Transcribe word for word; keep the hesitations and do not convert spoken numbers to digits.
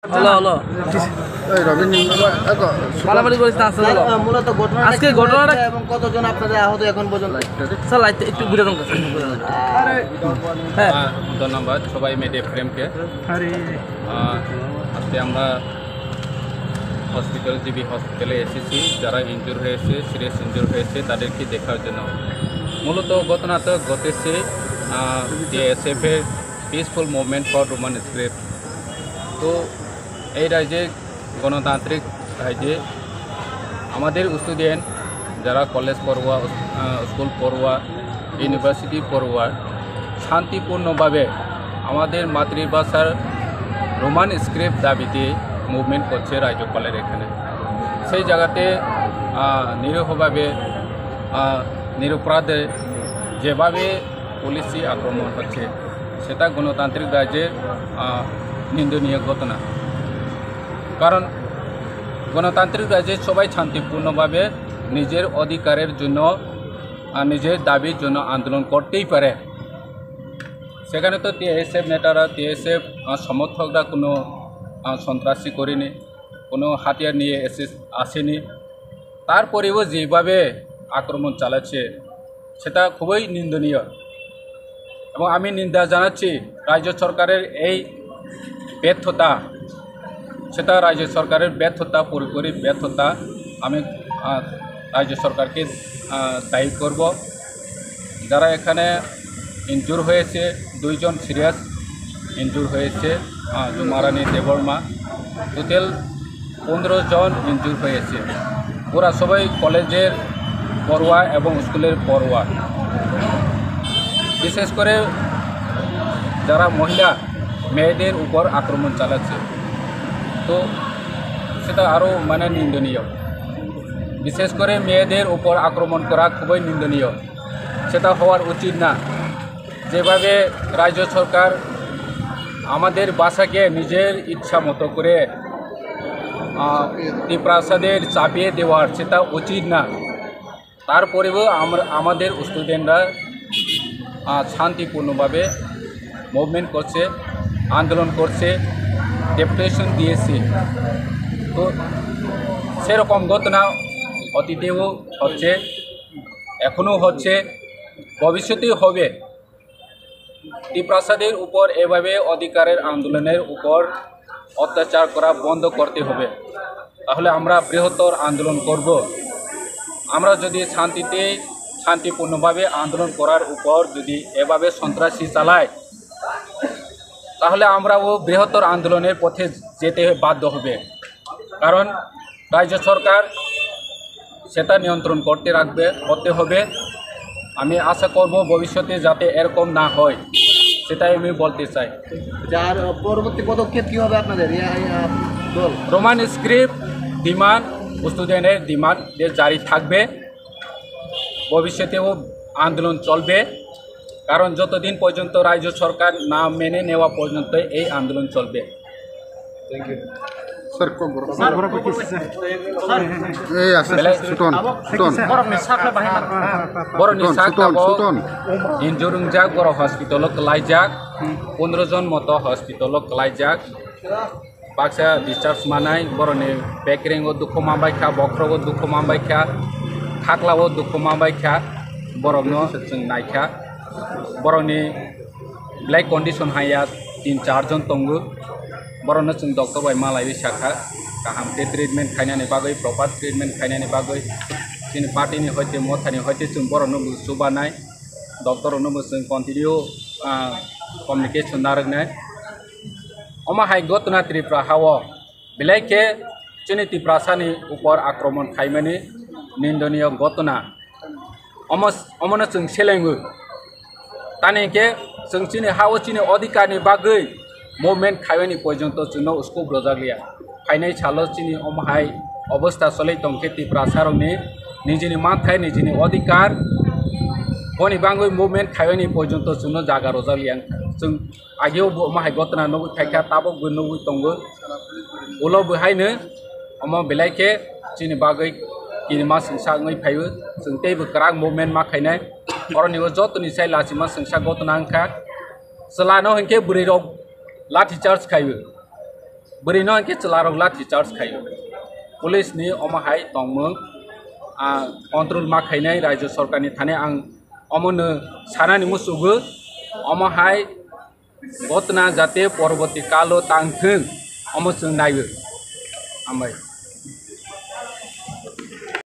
Hello, hello. এই রবিন, এত মারামারি করিস না, আসলে স্যার, হ্যালো। আহ, মূলত ঘটনাটা আজকে কি ঘটনাটা হয়েছে এবং কতজন আপনাদের আহত এখন পর্যন্ত? স্যার, লাইটটা একটু ঘুরে দেন, স্যার, একটু ঘুরে দেন। হ্যাঁ। আহ, ধন্যবাদ সবাই মিডিয়া ফ্রেমকে। আহ, আজকে আমরা হসপিটাল, জিবি হসপিটালে এসেছি, যারা ইনজুর হয়েছে, সিরিয়াস ইনজুর হয়েছে, তাদেরকে দেখার জন্য। মূলত ঘটনা তো ঘটেছে, আহ, টিএসএফ এর peaceful movement for Roman script. তো এই রাজ্যে গণতান্ত্রিক রাজ্যে আমাদের স্টুডেন্ট, যারা কলেজ পড়ুয়া, আহ, স্কুল পড়ুয়া, ইউনিভার্সিটি পড়ুয়া, শান্তিপূর্ণভাবে আমাদের মাতৃভাষার রোমান স্ক্রিপ্ট দাবিতে মুভমেন্ট করছে রাজ্যপালের এখানে। সেই জায়গাতে, আহ, নিরীহভাবে, আহ, নিরপরাধে যেভাবে পুলিশি আক্রমণ হচ্ছে, সেটা গণতান্ত্রিক রাজ্যে, আহ, নিন্দনীয় ঘটনা। কারণ গণতান্ত্রিক রাজ্যে সবাই শান্তিপূর্ণভাবে নিজের অধিকারের জন্য, আহ, নিজের দাবির জন্য আন্দোলন করতেই পারে। সেখানে তো টিএসএফ নেতারা, টিএসএফ, আহ, সমর্থকরা কোনো, আহ, সন্ত্রাসী করেনি, কোনো হাতিয়ার নিয়ে এসে, আসেনি। তারপরেও যেভাবে আক্রমণ চালাচ্ছে, সেটা খুবই নিন্দনীয়। এবং আমি নিন্দা জানাচ্ছি রাজ্য সরকারের এই ব্যর্থতা, সেটা রাজ্য সরকারের ব্যর্থতা, পুরোপুরি ব্যর্থতা। আমি, আহ, রাজ্য সরকারকে, আহ, দায়ী করব। যারা এখানে ইনজুর হয়েছে, দুইজন সিরিয়াস ইনজুর হয়েছে, আহ, জুমারানী দেববর্মা। টোটাল পনেরো জন ইনজুর হয়েছে। ওরা সবাই কলেজের পড়ুয়া এবং স্কুলের পড়ুয়া। বিশেষ করে যারা মহিলা, মেয়েদের উপর আক্রমণ চালাচ্ছে, তো সেটা আরও, মানে, নিন্দনীয়। বিশেষ করে মেয়েদের উপর আক্রমণ করা খুবই নিন্দনীয়, সেটা হওয়ার উচিত না। যেভাবে রাজ্য সরকার আমাদের ভাষাকে নিজের ইচ্ছা মতো করে, আহ, তিপ্রাসাদের চাপিয়ে দেওয়ার, সেটা উচিত না। তারপরেও আমরা, আমাদের স্টুডেন্টরা, আহ, শান্তিপূর্ণভাবে মুভমেন্ট করছে, আন্দোলন করছে, ডেপুটেশন দিয়েছি। তো সেরকম ঘটনা অতীতেও হচ্ছে, এখনও হচ্ছে, ভবিষ্যতেও হবে। তিপ্রাসাদের উপর এভাবে অধিকারের আন্দোলনের উপর অত্যাচার করা বন্ধ করতে হবে। তাহলে আমরা বৃহত্তর আন্দোলন করব। আমরা যদি শান্তিতে, শান্তিপূর্ণভাবে আন্দোলন করার উপর যদি এভাবে সন্ত্রাসী চালায়, তাহলে আমরাও বৃহত্তর আন্দোলনের পথে যেতে বাধ্য হবে। কারণ রাজ্য সরকার সেটা নিয়ন্ত্রণ করতে রাখবে, করতে হবে। আমি আশা করব ভবিষ্যতে যাতে এরকম না হয়, সেটাই আমি বলতে চাই। যার পরবর্তী পদক্ষেপ কি হবে আপনাদের, ইয়া, ইয়া, দল? রোমান স্ক্রিপ্ট ডিমান্ড, স্টুডেন্টের ডিমান্ড যে জারি থাকবে, ভবিষ্যতেও আন্দোলন চলবে। কারণ যতদিন পর্যন্ত রাজ্য সরকার না মেনে নেওয়া পর্যন্ত এই আন্দোলন চলবে। Thank you. স্যার, কম করো। এই আছে, বেলে- সুটন, সুটন। Borokni sakla bahai ma. Borokni suton, sakla suton, bo suton. Injurungjak, borok hospital o kwlaijak. Pondro jon moto hospital o kwlaijak. Baksa discharge manai, borokni bekrengo dukhu manbaikha, bokhrogo dukhu manbaikha, khaklao dukhu manbaikha, borokno chwng naikha. Borokni belai condition haiya, tin char jon tongo. Borokno chwng doctor bai malaiwi sakha, kaham khe treatment khainani bagwi, proper treatment khainani bagwi. Chini party ni hoite, motha ni hoite chwng borokno bo chubanai, doctor rokno bo chwng continue, ah, communication narwknai. Omo hai ghotona Tripura hao belai khe chini Tiprasani upor akromon khaimani nindoniyo ghotona. Omo, omono chwng selengwi. Tani hinkhe chwng chini hao chini odhikarni bagwi movement khaimani porjonto chwngno scope rwjakliya. Phainai salo chini omo hai obostha cholwi tongkhe Tiprasarokni nijini manthai, nijini odhikar, boni bagwi movement khaimani porjonto chwngno jaga rwjakliya wngkha. Chwng Ageo bo omo hai ghotona nugwi phaikha, tabuk bo nugwi tongo. Ulo bo haino omo belai khe chini bagwi kinima swngsa wngwi phaio. Chwng teibo kwrak movement ma khainai. Oroni o jotoni sai lachima swngsa ghotona wngkha. Chwlano hinkhe bwrwirok lathi charge khaio. Bwrwino hwnkhe chwlarok lathi charge khaio. Police ni omo hai tongmung, ah, control ma khainai rajya sarkar ni thani ang omo no sanani muchugo, omo hai ghotona jate porborti kalo tang thung, omo chwng naiwi. Hambai.